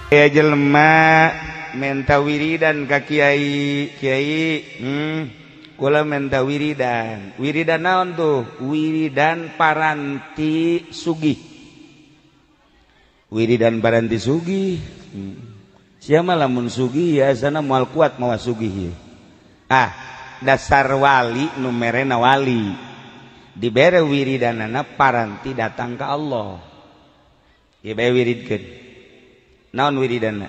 Ya jelema menta wiridan ka kiai, kiai kula menta wiridan. Wiridan naon tuh? Wiridan paranti sugih. Wiridan paranti sugih. Siapa lamun sugih ya sana moal kuat mawa sugih. Ah, dasar wali nu merena wali. Dibere wiridanana paranti datang ka Allah. Ieu bae wiridkeun. Naon wiridanna?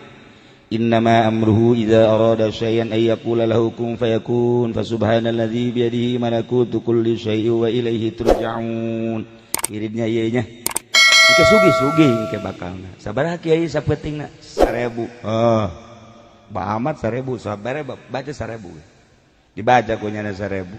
Innama amruhu idza arada syai'an ay yaqula lahu kun fayakun fa subhanalladzi bi yadihi malakutu kulli syai'in wa ilaihi turja'un. Wiridnya ieu nya. Engke sugih-sugih engke bakalna. Sabaraha kiai sapeutingna? 1000. Oh. Ba amat 1000, sabaraha baca 1000. Dibaca ku nyana 1000.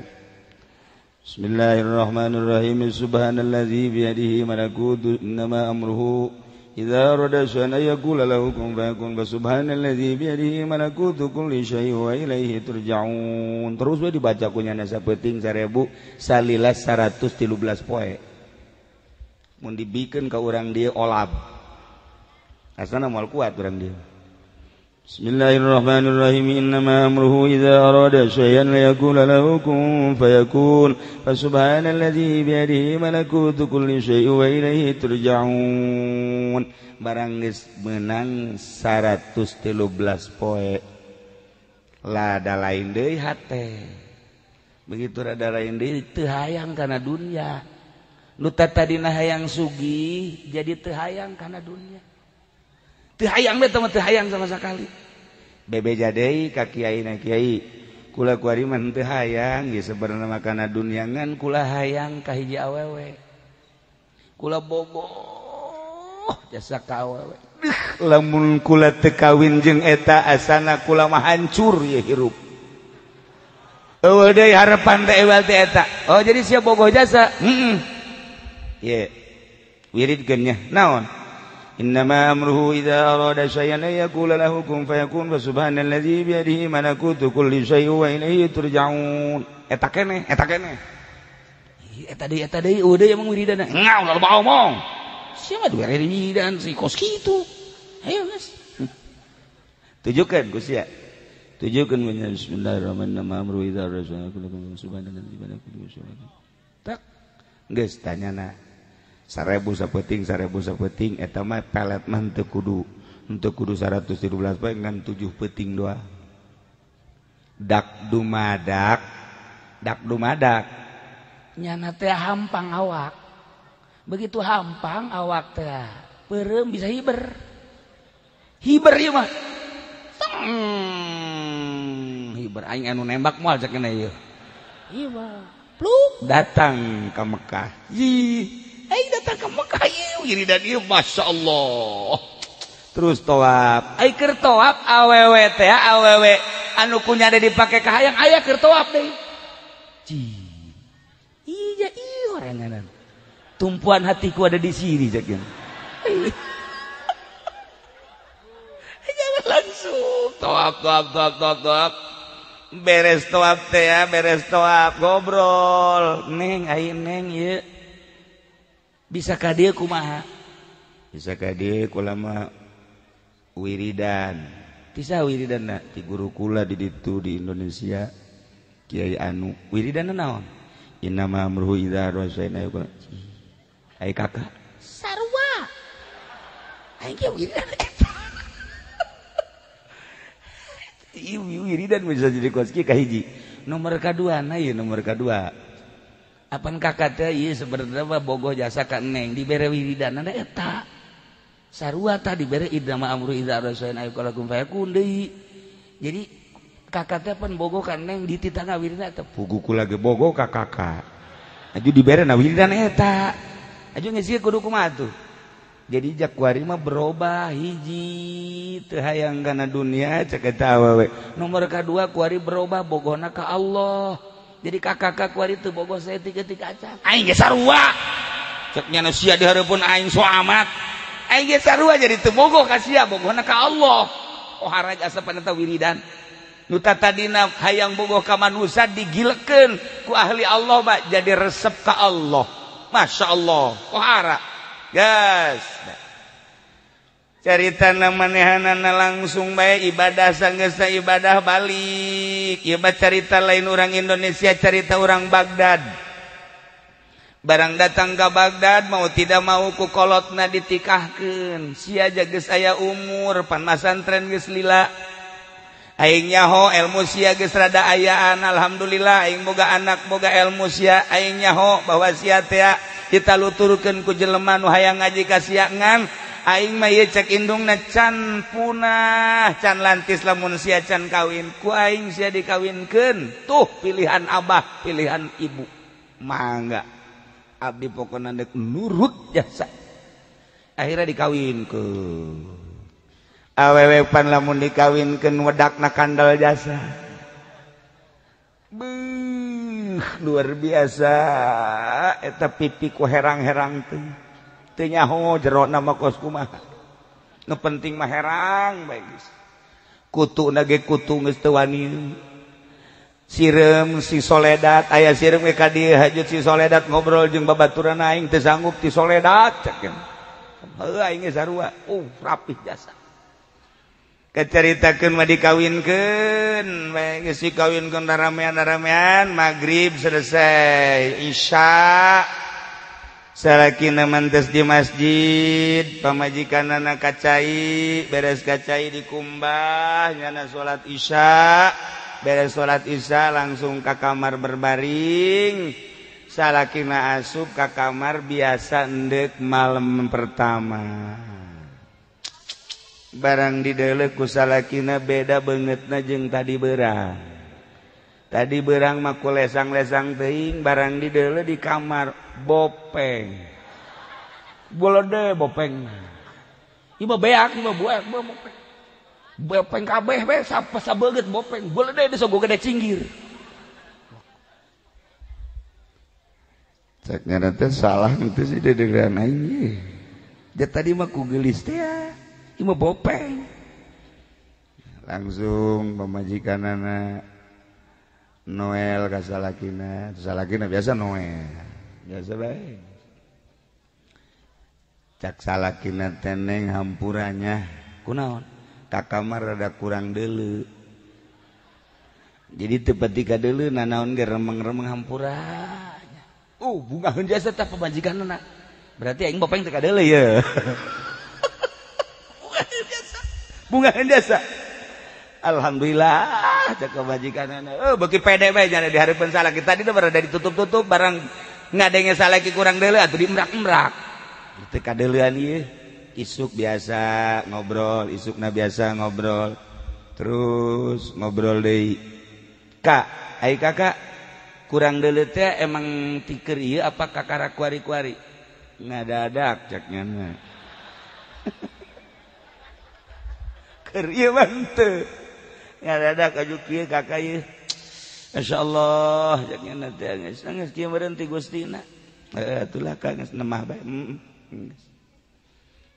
Bismillahirrahmanirrahim. Subhanalladzi bi yadihi malakutu innama amruhu idza arada syai'an ay yaqula lahu kun fayakun fa subhanalladzi bi yadihi malakutu kulli syai'in wa ilaihi turja'un. Terus we dibaca ku nyana sapeuting 1000 salila 113 poe. Mun dibikeun ka urang dieu olab. Asana moal kuat urang dieu. Bismillahirrahmanirrahim. Innama amruhu idza arada syai'an yaqula lahu kun fayakun fa subhanalladzi bi yadihi malakutu kulli syai'in wa ilaihi turja'un. Barang geus meunang 113 poe. Lada lain deui hate. Begitu rada lain deui teu hayang kana dunya. Nu tadina hayang sugih jadi teu hayang kana dunya. Teu hayang teh mah teu hayang sama sekali. Bebeja deui ka kiai na kiai kula kuari mah teu hayang geus sebenarna mah kana dunya ngan kula hayang ka hiji awewe. Kula bogoh jasa ka awewe. Lamun kula teu kawin jeung eta asana kula mah hancur ye hirup. Eueuh deui harepan teh ewal teh eta. Oh jadi sia bogoh jasa. Heeh. Ye wiridkeun nya naon? Innama amruhu idza arada syai'an ay yaqula lahu kun fayakun fa subhanalladzi bi yadihi malakutu kulli syai'in wa ilaihi turja'un. Eta keneh, eta keneh. Eta deui eueuh deui emang wiridanna. Ngau loba omong. Sia mah dibere wiridan si kos kitu. Ayo geus. Tujukeun ku sia. Tujukeun bismillahirrahmanirrahim. Amruhu idza arada syai'an yaqula subhanalladzi bi yadihi malakutu kulli syai'in. Tak geus tanyana. 1000 sapeuting 1000 sapeuting eta mah pelet mah teu kudu 113 poe ngan 7 peuting doang. Dak dumadak nyana teh hampang awak. Begitu hampang awak teh peureum bisa hiber. Hiber ieu mah. Hiber aing anu nembak moal cek kana ieu. Ieu mah pluk datang ka Mekah. Ih aing datang ke Mekah ieu wiridan ieu Masya Allah. Terus tawaf. Ai keur tawaf awewe teh awewe anu kunyana dipake ka hayang aya keur tawaf deui. Cih. Iya ieu oranganan. Tumpuan hatiku ada di sini cek. Jangan langsung tawaf tawaf tawaf tawaf tawaf. Beres tawaf teh ya, beres tawaf ngobrol. Neng ai neng ieu. Bisa ka dieu kumaha? Bisa ka dieu kula mah wiridan. Tisa wiridanna ti guru kula di ditu di Indonesia Kiai anu. Wiridanna naon? Innama amruhu idza arada syai'an ay yaqula. Ai kakak sarua. Aing ge wiridan eta. Ieu wiridan bisa jadi kos kieu kahiji. Nomor kadua na ieu nomor kadua. Apan kakak teh ieu sebenarnya mah bogoh jasa ka neng dibere wiridanna eta. Sarua tah dibere idama amru idza arada syai'an ay yaqula kun fayakun deui. Jadi kakak teh pan bogoh ka neng dititah wiridan eta. Pugu kula ge bogoh ka kakak. Aju dibere na wiridan eta. Aju geus ieu kudu kumaha tuh. Jadi jak kuari mah berubah hiji teu hayang kana dunia cek eta awewe. Nomor kadua kuari berubah bogohna ka Allah. Jadi kakak-kakak kuari teu bogoh saeutik-eutik acan. Aing ge sarua. Cek nya sia di hareupeun aing so amat. Aing ge sarua jadi teu bogoh ka sia, bogohna ka Allah. Oh haraj asapan eta wiridan. Nu tadina hayang bogoh ka manusia digilekeun ku ahli Allah mah jadi resep ka Allah. Masya Allah. Oh hara. Gas. Carita manehanana langsung bae ibadah sanggeusna ibadah balik. Ieu mah carita lain orang Indonesia, carita orang Baghdad. Barang datang ke Baghdad mau tidak mau ku kolotna ditikahkeun. Sia geus aya umur pan masantren geus lila. Aing nyaho ilmu sia geus rada ayaan, alhamdulillah aing boga anak boga ilmu sia, aing nyaho bahwa sia teh ditaluturkeun ku jelema nu hayang ngaji ka sia ngan aing mah ieu cek indungna can punah can lantis lamun sia can kawin ku aing sia dikawinkeun tuh pilihan abah pilihan ibu mangga abdi pokona dek nurut jasa akhirnya dikawinkeun awewe pan lamun dikawinkeun wedakna kandel jasa beuh luar biasa eta pipi ku herang-herang teh teu nyaho jerona mah kos kumaha nu penting mah herang bae geus kutuna ge kutu geus teu wani sireum si soledat aya sireum ge ka dieu hajut si soledat ngobrol jeung babaturan aing teu sanggup ti soledat cek heuh aing ge sarua rapih jasa keceritakeun mah dikawinkeun bae geus dikawinkeun ramean-ramean magrib selesai isya salakina mantes di masjid pamajikanana kacai beres kacai dikumbah nyana salat isya beres salat isya langsung ka kamar berbaring salakina asup ka kamar biasa endek malam pertama barang dideuleuh ku salakina beda beungeutna jeung tadi beurang. Tadi berang mah ku lesang-lesang teuing barang dideuleuh di kamar bopeng. Bolode bopeng. Ieu mah beak, ieu mah buak, bopeng. Bopeng kabeh we sabeungeut bopeng. Bolode geus gede cinggir. Cek ngaran teh salah henteu sih deudeuran aing ye. Da tadi mah ku geulis teh ya. Ieu mah bopeng. Langsung pamajikanana Noel ka salakina, salakina biasa Noel. Biasa bae. Cak salakina teneng hampuranya. Kunaon? Ka kamar rada kurang deuleu. Jadi teu pati ka deuleu nanaon ge remeng-remeng hampuranya. Bungaheun jasa tah pamajikanna. Berarti aing bopeng teu ka deuleu ye. Bungaheun jasa. Bungaheun jasa. Alhamdulillah cek kebajikanana. Beuki pede bae jana di hareupeun salaki tadi teh berada ditutup-tutup barang ngadenge salaki kurang deuleu atuh diemrak-emrak. Teu kadeuleuan ieu. Isuk biasa ngobrol, isukna biasa ngobrol. Terus ngobrol deui. Kak, ai kakak kurang deuleu teh emang tiker ieu apa kakara kuari-kuari? Ngadadak cek nyana. Keur ieu mah henteu. Ngadadak aju kieu kakak ieu. Masyaallah cek nyana teh geus geus kieu meureun ti Gustina. Heuh atulah ka geus nemah bae.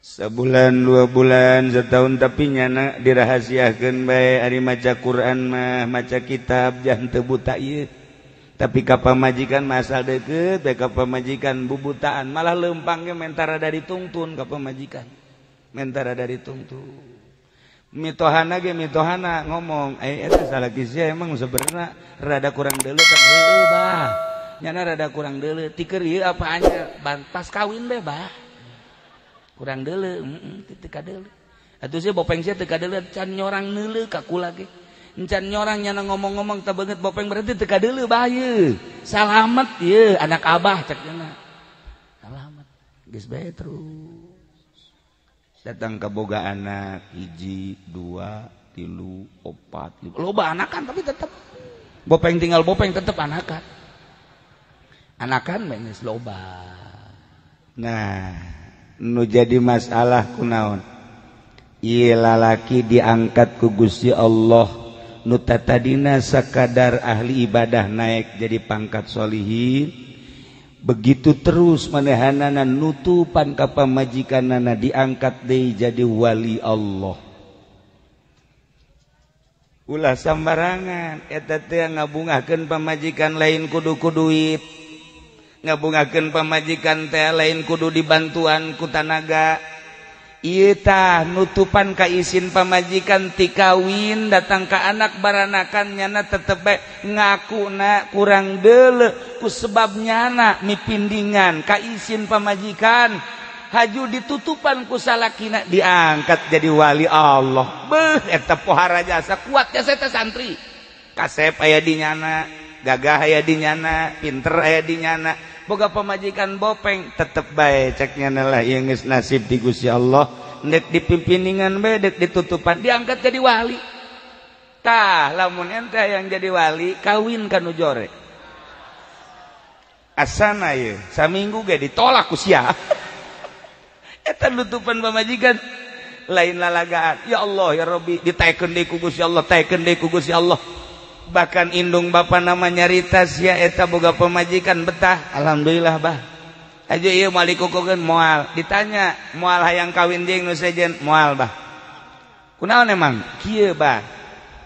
Sebulan, 2 bulan, setahun tapi nyana dirahasiakeun bae ari maca Quran mah, maca kitab jangan teu buta ieu. Tapi ka pamajikan masal deukeut bae ka pamajikan bubutaan malah leumpang ge mentara dari tungtun ka pamajikan. Mentara dari tungtun. Mitohana ge mitohana ngomong, eta salaki sia emang sebenarnya rada kurang deuleu teh heueuh bah. Nyana rada kurang deuleu tiker ieu apa anya pas kawin bae bah. Kurang deuleu, teu kadeuleu. Atuh sia bopeng sia teu kadeuleu can nyorang neuleu ka kula ge. Encan nyorang nyana ngomong-ngomong teu beungeut bopeng berarti teu kadeuleu bah ieu. Salamet ieu anak abah cek nya. Salamet. Geus bae terus. Datang ke boga anak 1, 2, 3, 4, 5. Loba anakan tapi tetep bopeng tinggal bopeng tetep anakan. Anakan bae geus loba. Nah, nu jadi masalah kunaon? Ieu lalaki diangkat ku Gusti Allah nu tatadina sakadar ahli ibadah naik jadi pangkat solihin. Begitu terus manehanana nutupan ka pamajikanana diangkat deui jadi wali Allah. Ulah sambarangan eta teh ngabungahkeun pamajikan lain kudu ku duit. Ngabungahkeun pamajikan teh lain kudu dibantuan ku tanaga. Ieu tah nutupan ka isin pamajikan ti kawin datang ka anak baranakan nyana tetep bae ngakuna kurang deuleu ku sebab nyana mipindingan ka isin pamajikan haju ditutupan ku salakina diangkat jadi wali Allah. Beuh eta pohara jasa kuat jasa eta santri. Kasep aya di nyana, gagah aya di nyana, pinter aya di nyana. Boga pamajikan bopeng tetep bae cek nyana lah ieu geus nasib di Gusti Allah. Ndek dipimpiningan bae dek ditutupan diangkat jadi wali. Tah lamun ente yang jadi wali kawin ka nu jore. Asana ieu saminggu ge ditolak ku sia. Eta nutupan pamajikan lain lalagaan. Ya Allah ya Rabbi ditaekeun deui ku Gusti Allah, taekeun deui ku Gusti Allah. Bahkan indung bapa nama nyarita sia eta boga pamajikan betah. Alhamdulillah bah. Aja ieu moal dikukukeun moal. Ditanya moal hayang kawin jeung nu sejen moal bah. Kunaon emang? Kieu bah.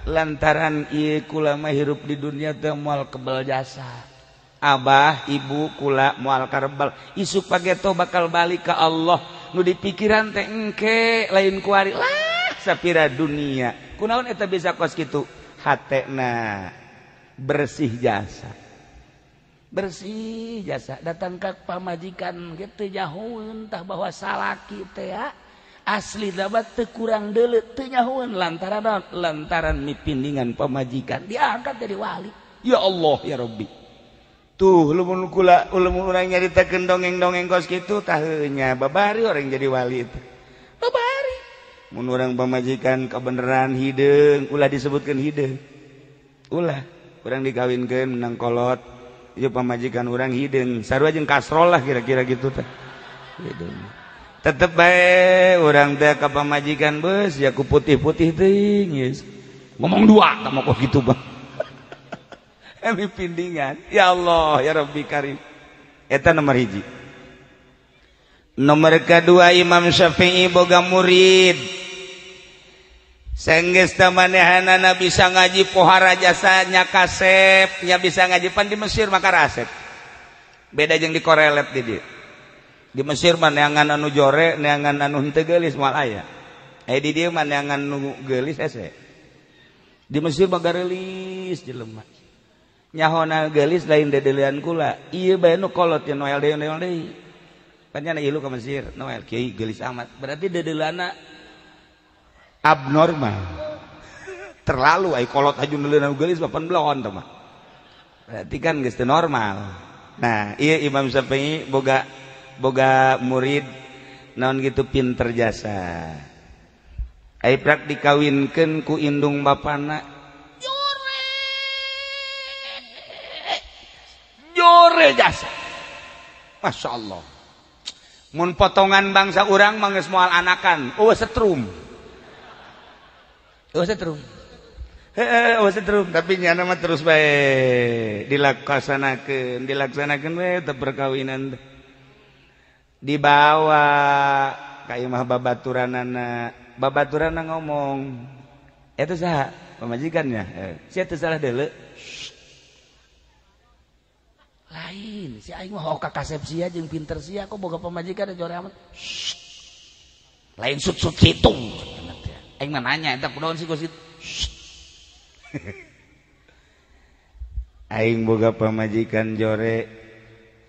Lantaran ieu kula mah hirup di dunia teh moal kebel jasa. Abah ibu kula moal karebel. Isuk pageto bakal balik ke Allah. Nu dipikiran teh engke lain kuari lah sapira dunia. Kunaon eta bisa kos kitu? Hatena bersih jasa. Bersih jasa datang ka pamajikan gitu nyahoeun tah bahwa salaki teh asli dapat teu kurang deuleu teu nyahoeun lantaran lantaran mipindingan pamajikan diangkat jadi wali. Ya Allah ya Rabbi. Tuh lamun kula lamun urang nyaritakeun dongeng-dongeng kos kitu tah nya babari orang jadi wali itu. Babari. Mun urang pamajikan kebeneran hideung ulah disebutkeun hideung. Ulah urang dikawinkeun menang kolot ieu pamajikan urang hideung sarua jeung kasrol lah kira-kira gitu teh. Hideung. Tetep bae urang teh ka pamajikan beus ya ku putih-putih teuing geus. Ngomong dua tah mah kitu bang. Emi pindingan. Ya Allah ya Rabbi Karim. Eta nomor hiji. Nomor kedua Imam Syafi'i boga murid. Senggeus teh manehanana bisa ngaji pohara jasanya kasep, nya bisa ngaji pan di Mesir maka rasep. Beda jeung di korelet di dieu. Di Mesir mah neangan anu jore, neangan anu henteu geulis moal aya. Aya di dieu mah neangan nu geulis hese. Di Mesir mah gareulis jelema. Nyahona geulis lain dedelian kula. Ieu bae nu kolot ya Noel deui Noel deui. Pan nya ilu ka Mesir, Noel kiai geulis amat. Berarti dedelana abnormal. Terlalu ai kolot aju deuleunan geulis papan belon teh mah. Berarti kan geus teu normal. Nah, ieu Imam Syafi'i boga murid naon gitu pinter jasa. Ai prak dikawinkeun ku indung bapana jore jasa. Masya Allah. Mun potongan bangsa urang mah geus moal anakan, eueuh setrum. Eueuh setrum. Heeh, eueuh setrum, tapi nyana mah terus bae dilaksanakeun, dilaksanakeun we teh perkawinan. Dibawa ka imah babaturanana, babaturanna ngomong, "Eta saha? Pamajikannya?" "Sia teu salah deuleu." Lain, si aing mah hoka kasep sia jeung pinter sia kok boga pamajikan jore amat. Lain sut-sut hitung. Aing mah nanya eta kunaon sih gosip. Aing boga pamajikan jore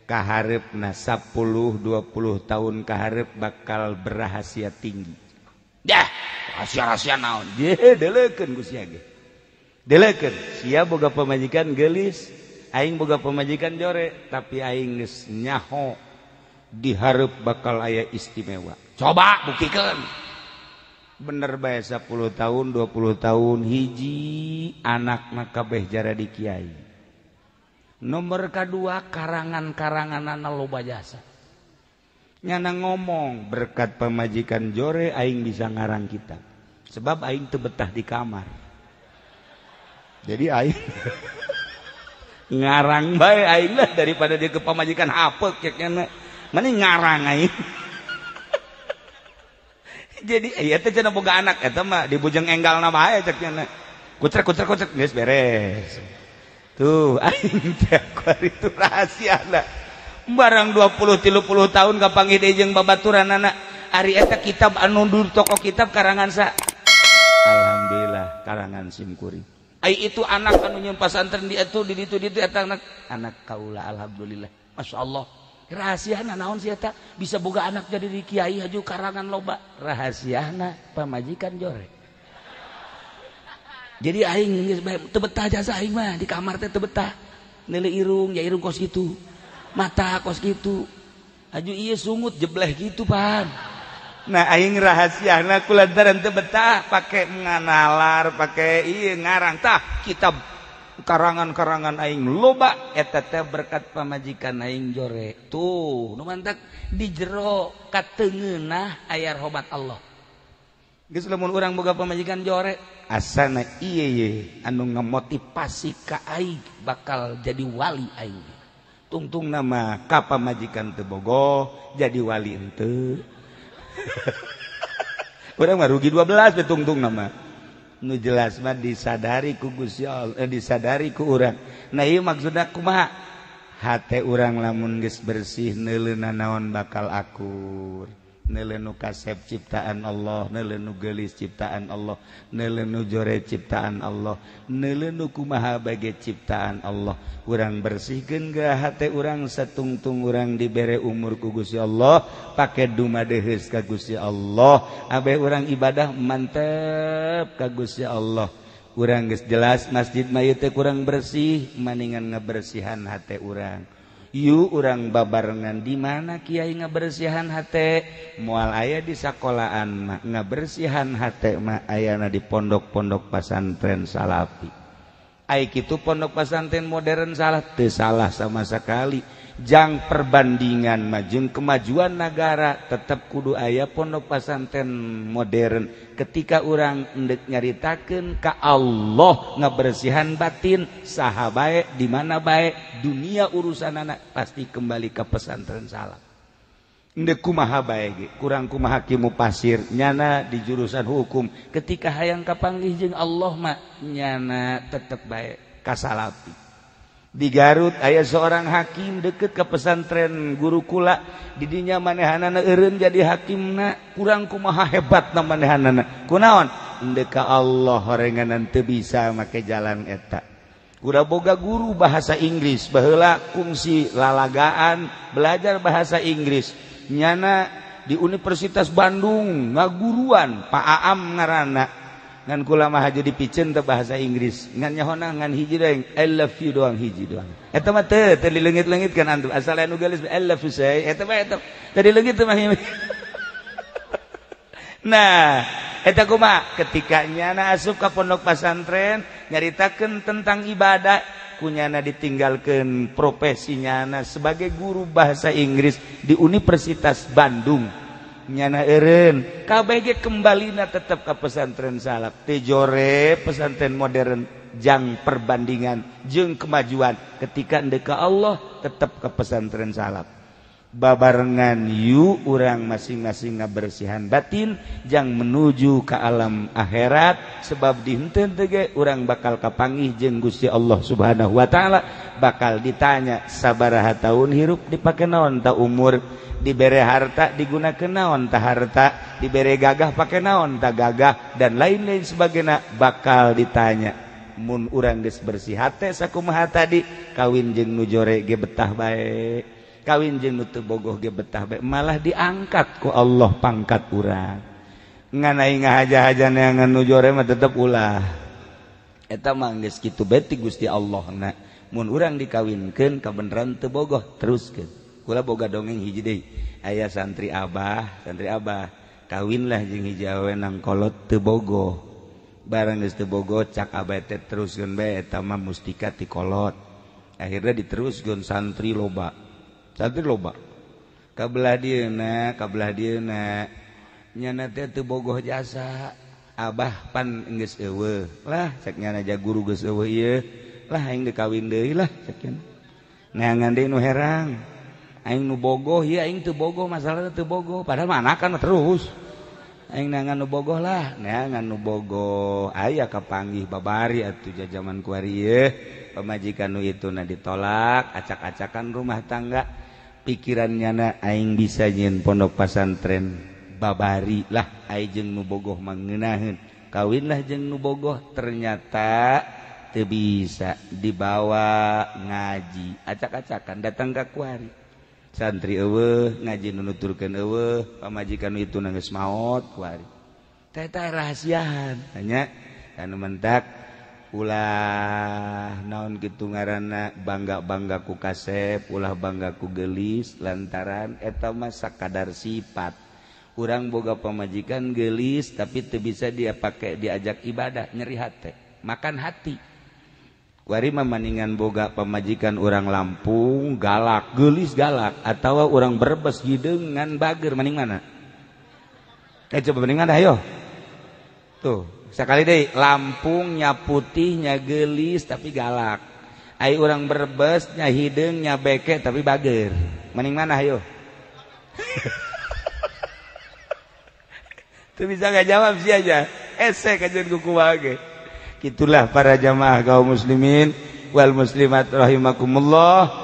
kahareupna 10 20 tahun kahareup bakal berahasia tinggi. Dah, rahasia-rahasia naon? Ye, deleukeun ku sia ge. Deleukeun, sia boga pamajikan geulis. Aing boga pamajikan jore tapi aing geus nyaho dihareup bakal aya istimewa. Coba buktikeun. Bener bae 10 tahun 20 tahun hiji anakna kabeh jara di kiai. Nomor kadua karangan-karanganana loba jasa. Nyana ngomong berkat pamajikan jore aing bisa ngarang kitab. Sebab aing teu betah di kamar. Jadi aing ngarang bae aing lah daripada dia ke pamajikan hapek ceknya mending ngarang aing. Jadi ieu teh cenah boga anak eta mah dibujeng enggalna bae ceknya kucrek kucrek kucrek geus beres. Tuh aing teh kuari itu rahasiana. Barang 20 30 tahun kapanggih deui jeung babaturanana Ari eta kitab anu di toko kitab karangan sa? Alhamdulillah karangan simkuring. Ai itu anak anu nyeun pasantren di itu di ditu di eta anak anak kaula, alhamdulillah. Masya Allah. Rahasiana naon sih eta bisa boga anak jadi di kiai haju karangan loba? Rahasiana pamajikan jore. Jadi aing geus bae teu betah jasa aing mah di kamar teh teu betah. Neuleuh irung ya irung kos kitu. Mata kos kitu. Aju ieu sungut jebleh gitu pan. Nah aing rahasiana kulantaran teu betah pake nganalar, pake ieu ngarang tah kitab karangan-karangan aing loba eta teh berkat pamajikan aing jore. Tuh nu mantak di jero kateungeunah aya rahmat Allah. Geus lamun urang boga pamajikan jore asana ieu ye anu ngamotivasi ka aing bakal jadi wali aing. Tungtung nama ka pamajikan teu bogoh jadi wali henteu. Urang mah rugi 12 we tungtung nama. Nu jelas mah disadari ku Gusti Allah, disadari ku urang. Nah ieu maksudna kumaha? Hate urang lamun geus bersih neuleuna naon bakal akur. Neuleuh nu kasep ciptaan Allah, neuleuh nu geulis ciptaan Allah, neuleuh nu jore ciptaan Allah, neuleuh nu kumaha bage ciptaan Allah. Urang bersihkeun geura hate urang satungtung urang dibere umur ku Gusti Allah, pake dumadeheus ka Gusti Allah, abeh urang ibadah mantep ka Gusti Allah. Urang geus jelas masjid mah ieu teh kurang bersih, maningan ngabersihan hate urang. Yuk urang babarengan di mana kiai ngabersihan hate? Moal aya di sakolaan mah ngabersihan hate mah ayana di pondok-pondok pasantren salafi. Ai kitu pondok pasantren modern salah teu salah sama sekali. Jang perbandingan mah jeung kemajuan negara tetep kudu aya pondok pasantren modern. Ketika urang endek nyaritakeun ka Allah ngabersihan batin saha bae di mana bae dunia urusan anak pasti kembali ke pesantren salaf. Endek kumaha bae ge kurang kumaha kimu pasir nyana di jurusan hukum ketika hayang kapanggih jeung Allah mah nyana tetep bae ka salafi. Di Garut aya seorang hakim deket ke pesantren gurukula didinya manehanana eureun jadi hakimna kurang kumaha hebatna manehanana kunaon endek ka Allah horenganan teu bisa make jalan eta. Kuda boga guru bahasa Inggris baheula kungsi lalagaan belajar bahasa Inggris nyana di Universitas Bandung ngaguruan Pak Aam ngaranna ngan kula mah haju dipiceun teu bahasa Inggris ngan nyahona ngan hiji doang I love you doang hiji doang eta mah teu teu dileungit-leungit kan antum asal anu geulis I love you say eta mah eta teu dileungit teh mah. Nah eta kumaha ketika nyana asup ka pondok pasantren nyaritakeun tentang ibadah kunyana ditinggalkeun profesi nyana sebagai guru bahasa Inggris di Universitas Bandung nyana eureun kabeh ge kembalina tetep ka pesantren salaf teu jore pesantren modern jang perbandingan jeung kemajuan ketika endek ka Allah tetep ka pesantren salaf. Babarengan yu urang masing-masing ngabersihan batin jang menuju ke alam akhirat sebab di henteu teh ge urang bakal kapanggih jeung Gusti Allah Subhanahu wa taala bakal ditanya sabaraha taun hirup dipake naon ta umur dibere harta digunakeun naon ta harta dibere gagah pake naon ta gagah dan lain-lain sebagainya bakal ditanya. Mun urang geus bersih hate sakumaha tadi kawin jeung nu jore ge betah bae kawin jeung nu teu bogoh ge betah bae malah diangkat ku Allah pangkat urang ngan aing ngahaja-haja neangan nu jore mah tetep ulah eta mah geus kitu bae ti Gusti Allahna. Mun urang dikawinkeun kabeneran teu bogoh teruskeun. Kula boga dongeng hiji deui aya santri abah kawinlah jeung hiji awewe nang kolot teu bogoh barang geus teu bogoh cak abah teh teruskeun bae eta mah mustika ti kolot akhirnya diteruskeun santri loba kabelah dieuna nyana teh teu bogoh jasa abah pan geus eueuh lah cek nyana ja guru geus eueuh ieu lah aing dikawin deui lah cek nyana neangan deui nu herang aing nu bogoh ieu aing teu bogoh masalahna teu bogoh padahal mah anakan mah terus aing neangan nu bogoh lah neangan nu bogoh aya kapanggih babari atuh jajaman kuari ieu pamajikan nu itu na ditolak acak-acakan rumah tangga pikiran nyana aing bisa nyieun pondok pasantren Babari lah ai jeung nu bogoh mangeunaheun. Kawinlah jeung nu bogoh, ternyata teu bisa dibawa ngaji. Acak-acakan datang ka kuari. Santri eueuh, ngaji nu nuturkeun eueuh, pamajikan itu geus maot kuari. Teh eta rahasiaan nya anu mentak ulah naon kitu ngaranna bangga-bangga ku kasep, ulah bangga ku geulis lantaran eta mah sakadar sifat. Urang boga pamajikan geulis tapi teu bisa dia pake diajak ibadah, nyeri hate, makan hati. Kuari mah maningan boga pamajikan urang Lampung galak, geulis galak atawa urang Brebes hideung ngan bager, maning mana? Coba mending mana ayo. Tuh, sekali deh Lampungnya putihnya gelis tapi galak. Ai urang Brebes nya hideung nya beke tapi bager. Mending mana ayo? Tuh bisa nggak jawab sih aja. Ese kajian kuku wage. Itulah para jamaah kaum muslimin wal muslimat rahimakumullah.